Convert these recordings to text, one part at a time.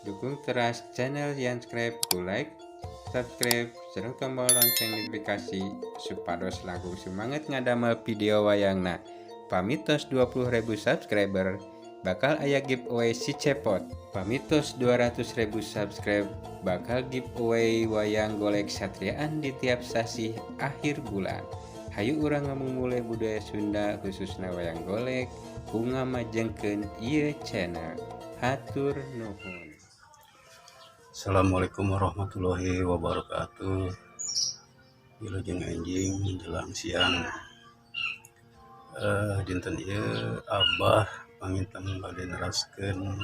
Dukung teras channel Yanscribe ku like, subscribe, sareng tombol lonceng notifikasi supados langkung semangat ngadamel video wayangna. Pamitos 20.000 subscriber bakal aya giveaway si cepot. Pamitos 200.000 subscribe bakal giveaway wayang golek satriaan di tiap sasih akhir bulan. Hayu urang ngamumule budaya Sunda khususna wayang golek ku ngamajengkeun ieu channel. Hatur nuhun. Assalamualaikum warahmatullahi wabarakatuh. Wilujeng enjing menjelang siang. Dinten ieu Abah panginten bade neraskeun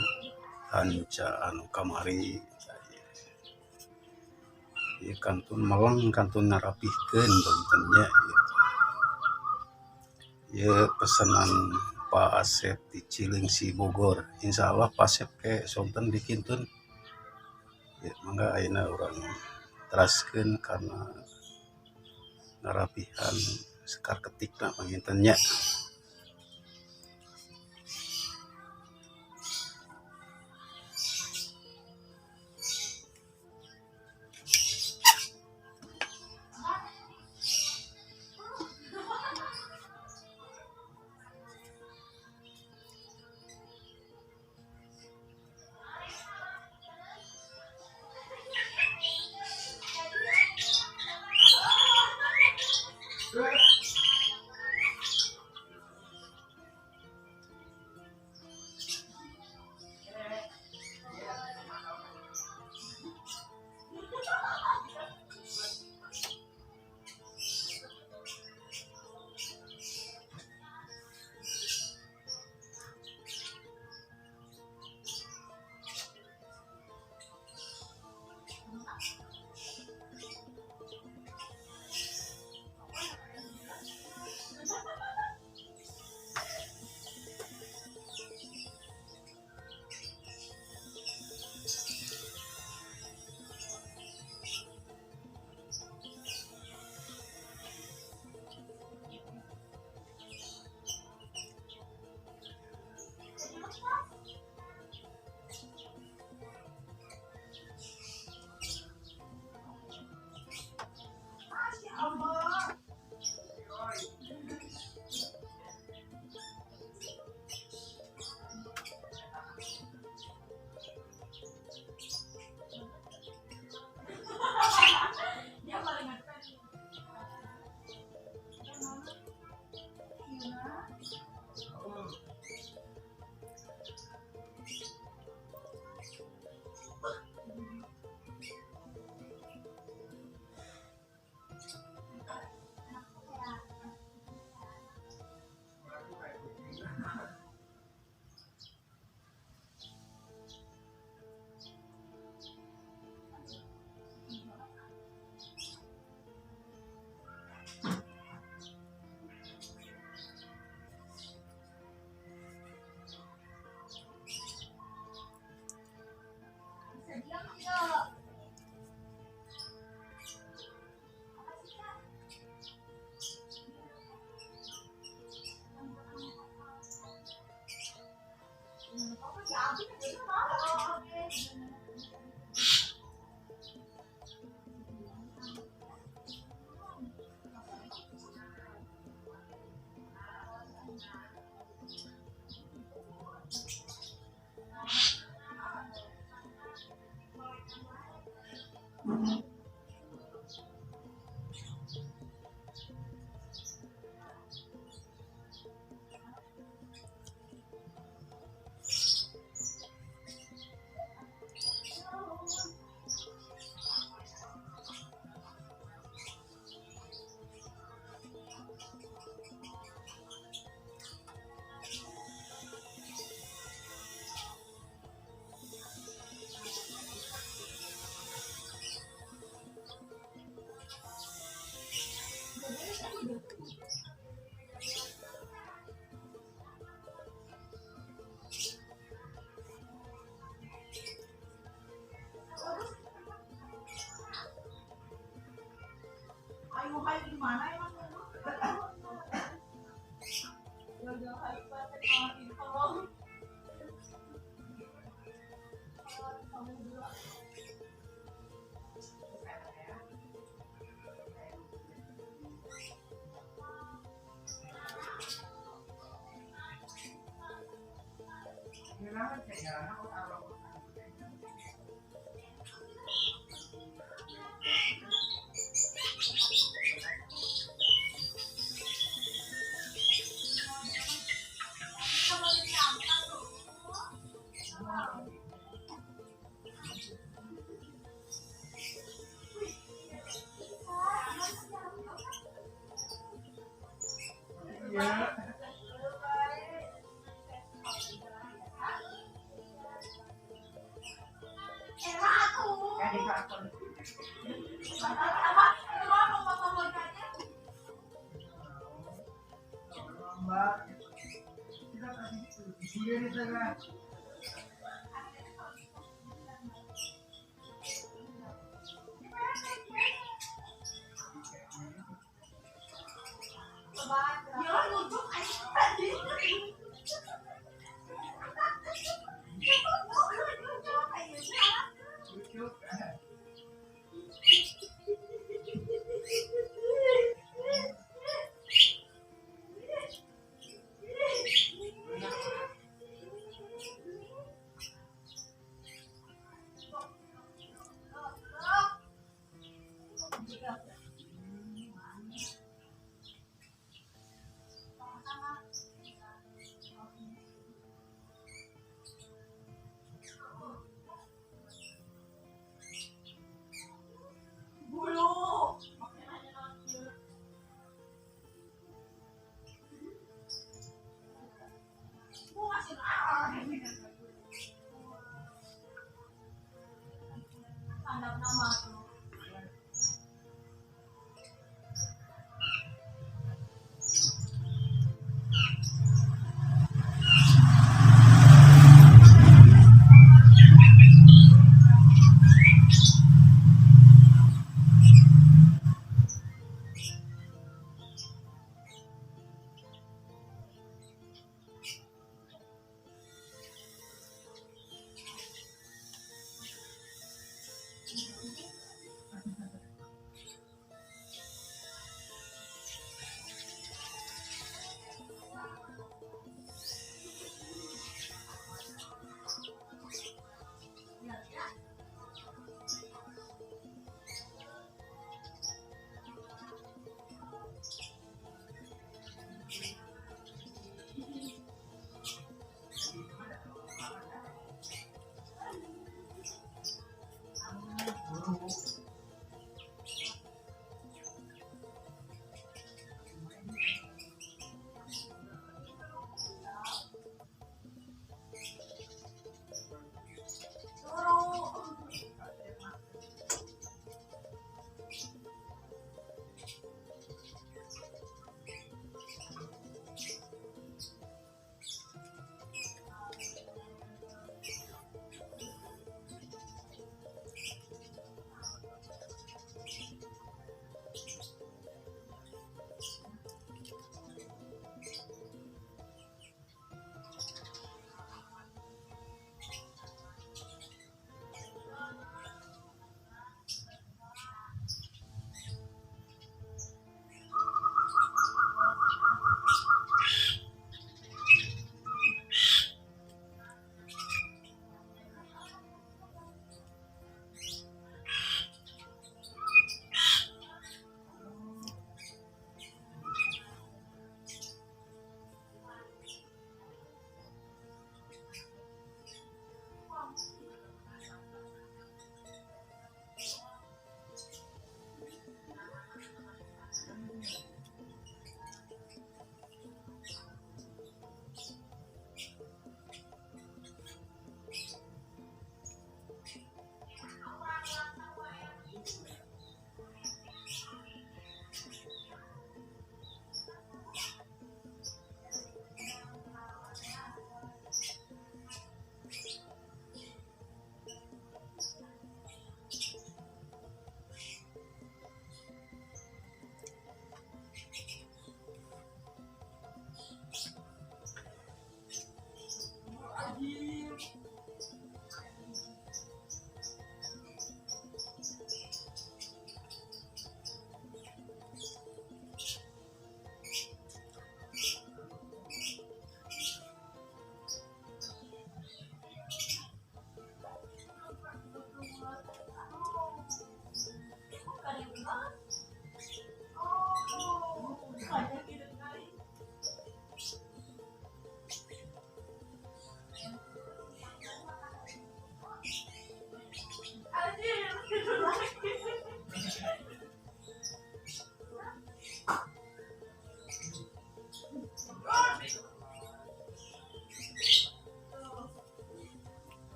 hanca anu kamari. Ieu kantun meleng kantun ngarapihkeun dinten nya. Ieu pesanan Pak Asep di Cileungsi Bogor. Insyaallah Pak Asep ke sonten dikintun. Ya, mangga ayeuna urang teraskeun karena ngarapihan sekar ketikna panginten nya.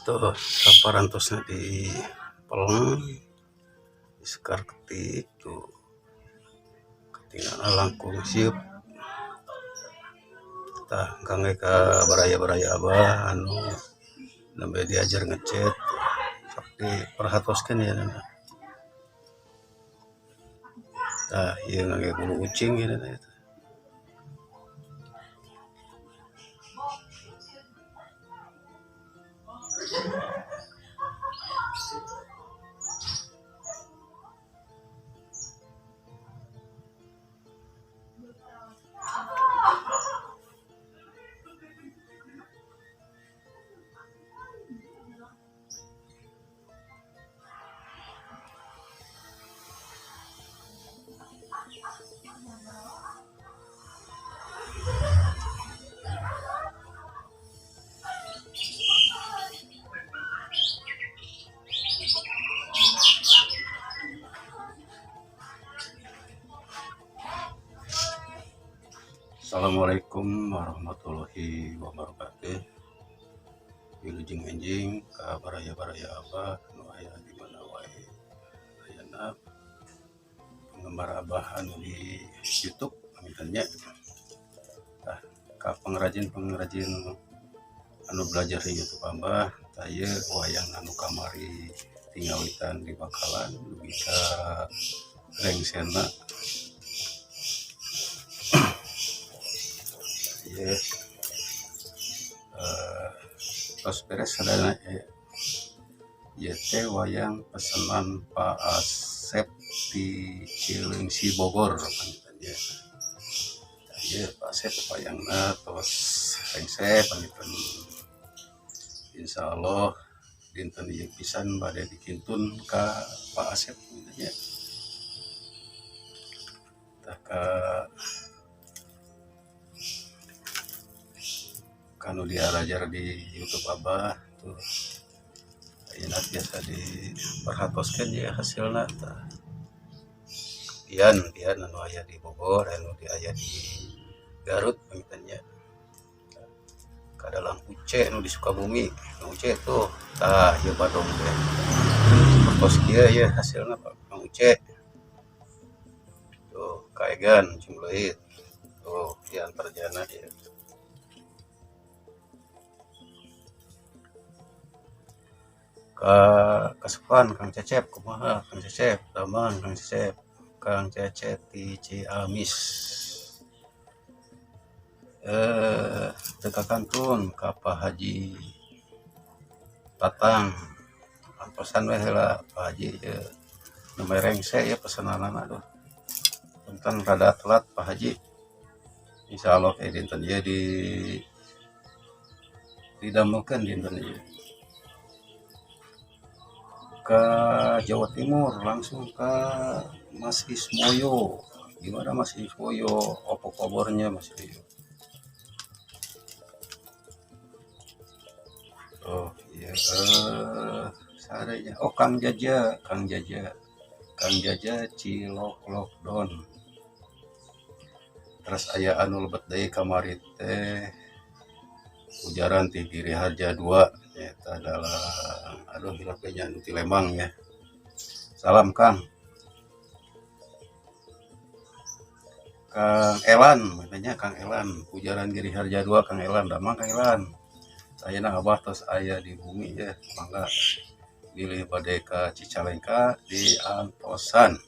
Tuh saparantosna di peleng di sekar ketik tuh ketinggalan langkung sieup. Tah kangge ka baraya-baraya abah anu nembe diajar ngecet sok diperhatoskeun ieu na. Tah ieu ngangge bulu ucing ieu na. Assalamualaikum warahmatullahi wabarakatuh. Wilujeng enjing ka baraya-baraya abah nu aya di mana wae ayana penggemar abah anu di YouTube panginten nya. Tah ka pengrajin-pengrajin anu belajar di YouTube abah, tah ieu wayang anu kamari tingawitan di Bakalan dugi ka rengsena. Ieu tos beres sadayana ieu teh wayang pesenan Pak Asep di Cileungsi Bogor panginten nya. Ieu Pak Asep wayangna tos rengse panginten. Insyaallah dinten ieu pisan bade dikintun ka Pak Asep panginten nya. Tah ka kanu diarajar di YouTube abah tuh ayeuna biasa diperhatoskeun ya hasilna tah. Pian pian anu aya di Bogor anu aya di Garut panginten nya. Ka dalang Uce anu di Sukabumi, Kang Uce tuh tah ieu badong teh. Tos kieu ieu hasilna Pak Kang Uce. Tuh kaegan Ciumbuleuit. Tuh ieu antarjana ieu. Ka kasupan Kang Cecep kumaha Kang Cecep damang Kang Cecep Kang Cecep di Ciamis. Teu kakantun ka Pak Haji Tatang antosan we heula Pak Haji ieu nu rengse ieu pesenanana aduh punten rada telat Pak Haji. Insyaallah ke dinten ieu di didamelkeun dinten ieu. Ke Jawa Timur langsung ke Mas Ismoyo. Gimana Mas Ismoyo? Apa kabarnya Mas Ismoyo? Oh iya, sarenya. Oh Kang Jaja, Kang Jaja, Kang Jaja Cilok Lockdown. Terus aya anu lebet deui kamari teh ujaran ti Giri Harja 2 nyata adalah aduh hilap nya anu ti Lembang ya. Salam Kang. Kang Elan, makanya Kang Elan, ujaran Giri Harja 2 Kang Elan, damang Kang Elan. Ayeuna abah tos aya di bumi ya, mangga bilih bade ka Cicalengka di antosan.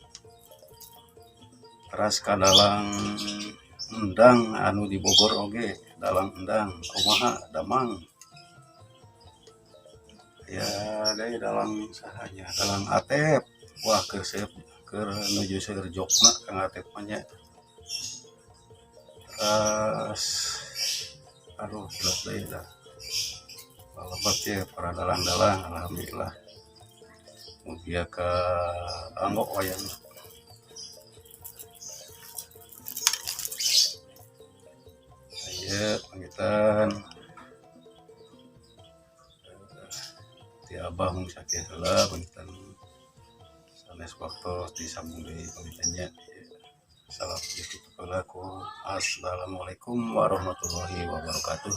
Teras ka dalang Endang anu di Bogor oge, dalang Endang kumaha damang. Ya deui dalang sahanya, dalang Atep. Wah keur seueur keur nuju seueur jokna Kang Atep mah nya. Terus aduh hilap deui dah. Lebat ya para dalang-dalang alhamdulillah. Mugia ka anggo wayang. Ieu pangitan ti abah mung sakieu heula pangitan sanes waktos disambung deui pangitan nya. Salam ditutup heula ku assalamualaikum warahmatullahi wabarakatuh.